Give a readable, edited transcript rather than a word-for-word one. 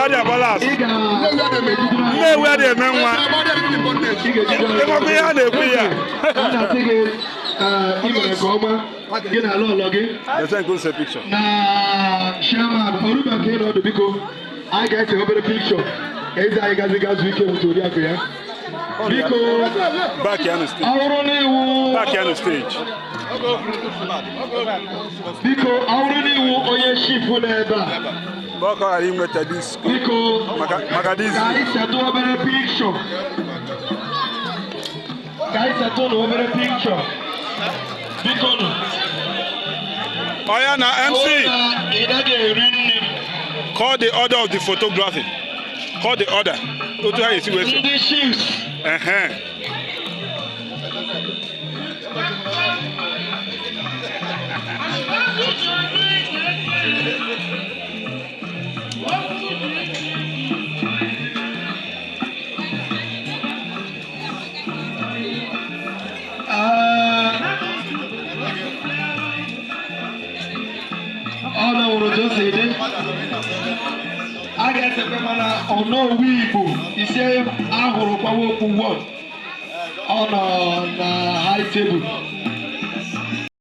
Mmadụ adịghị agba last. Ị ga-ejidere Nnewi adịghị eme nwa. Ị ga-ejidere Ịmakwa ihe a na-ekwu ya. A na-asị gị, ị mere nke ọma, gị na ala ụlọ gị Let's go see picture. Na chairman Oruba ka ị nọ ọdụ. Biko, anyị ga-ese obere picture ka eze anyị gazi gazu ike wute oriakụ ya, biko. Back here on the stage. Ọ bụrụ na iwu Back here on the stage. Biko, ọ bụrụ na iwu onye chief nọ ebe a, Ka ọ ghara inweta this biko, maka this. Ka anyị setụ obere picture, ka anyị setụ na obere picture, biko nụ. Oya na Ọ MC, bụrụ na ị naghị eri nri, call the order of the photography. Call the order. Otu ha esi wee so. Ndị chiefs. Ehe. Ọ na-nwụrụ otu o si dị, a ga-esekwe, mana Ọnọwu Igbo ise ahụrụ kwawa okpu one, ọ nọ na high table.